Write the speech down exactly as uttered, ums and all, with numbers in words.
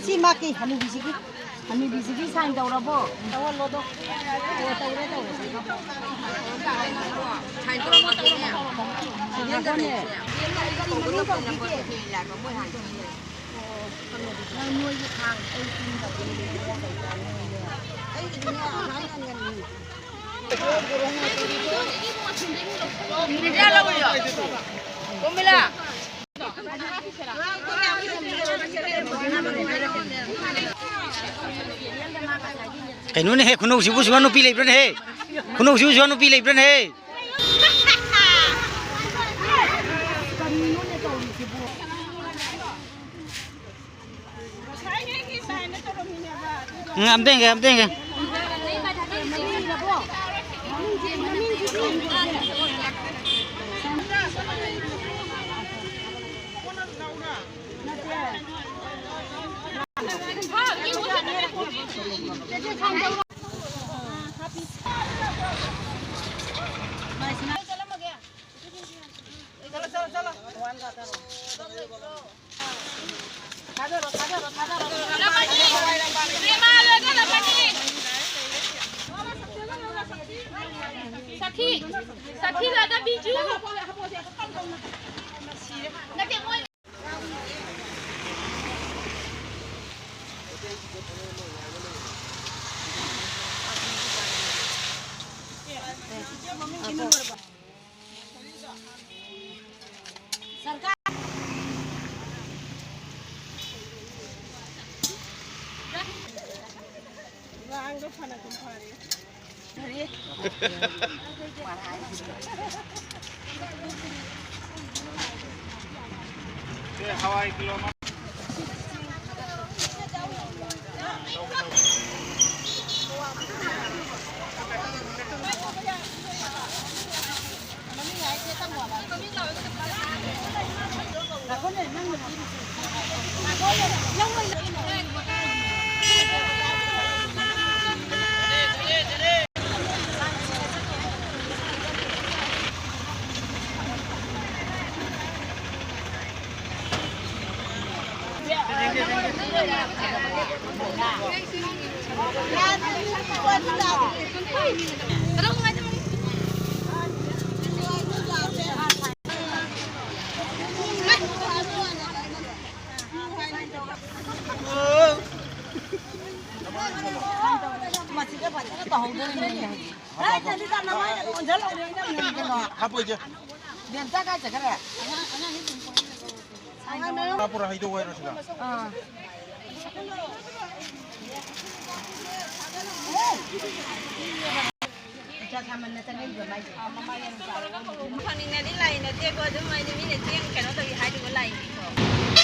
ꯁꯤ ꯃꯥꯀꯤ ꯍꯅꯨꯕꯤꯁꯤꯒꯤ, ꯍꯅꯨꯕꯤꯁꯤꯒꯤ ꯁꯥꯏꯟ ꯇꯧꯔꯕꯣ? ꯇꯧꯍꯜꯂꯣꯗꯣ꯫ ꯑꯣ, ꯇꯧꯔꯦ, ꯇꯧꯔꯦ꯫ ꯁꯥꯏꯟ ꯇꯧꯔꯝꯃꯒꯦꯅꯦ꯫ ꯅꯪ ꯅꯣꯏꯒꯤ ꯈꯥꯡ ꯑꯩ ꯄꯤꯅꯕ꯫ ꯑꯩꯒꯤꯗꯤꯅꯦ ꯑꯗꯨꯃꯥꯏꯅ ꯉꯟꯅ꯫ ꯀꯩꯅꯣꯅꯦꯍꯦ, ꯈꯨꯅꯧꯁꯤꯕꯨ ꯁꯤꯕꯨ ꯅꯨꯄꯤ ꯂꯩꯕ꯭ꯔꯥꯅꯦꯍꯦ? ꯈꯨꯅꯧꯁꯤꯕꯨ ꯁꯤꯕꯨ ꯅꯨꯄꯤ ꯂꯩꯕ꯭ꯔꯥꯅꯦꯍꯦ? ꯎꯝ, ꯑꯝꯇ ꯌꯦꯡꯒꯦ, ꯑꯝꯇ ꯌꯦꯡꯒꯦ꯫ ꯁꯈꯤ, ꯁꯈꯤ ꯂꯥꯗ ꯕꯤꯖꯨ꯫ ꯅꯠꯇꯦ, ꯃꯣꯏ ꯃꯁꯤꯗ ꯐꯖꯅ ꯇꯧꯍꯧꯗꯣꯔꯤꯅꯦ ꯍꯧꯖꯤꯛ꯫ ꯍꯥꯞꯄꯣ, ꯏꯆꯦ꯫ ꯕꯦꯝꯆꯥ ꯀꯥꯏ ꯆꯠꯈ꯭ꯔꯦ? ꯍꯥꯞꯄꯨꯔꯥ, ꯍꯩꯗꯣꯛꯑꯣ ꯍꯥꯏꯔꯣ ꯁꯤꯗ? ꯑꯥ꯫ ꯐꯪꯅꯤꯡꯉꯗꯤ ꯂꯥꯛꯏ ꯅꯠꯇꯦꯀꯣ, ꯑꯗꯨꯝ ꯍꯥꯏꯗꯤ ꯃꯤꯅ ꯆꯦꯡ ꯀꯩꯅꯣ ꯇꯧꯏ ꯍꯥꯏꯗꯨꯕꯨ ꯂꯥꯛꯏꯅꯤꯀꯣ꯫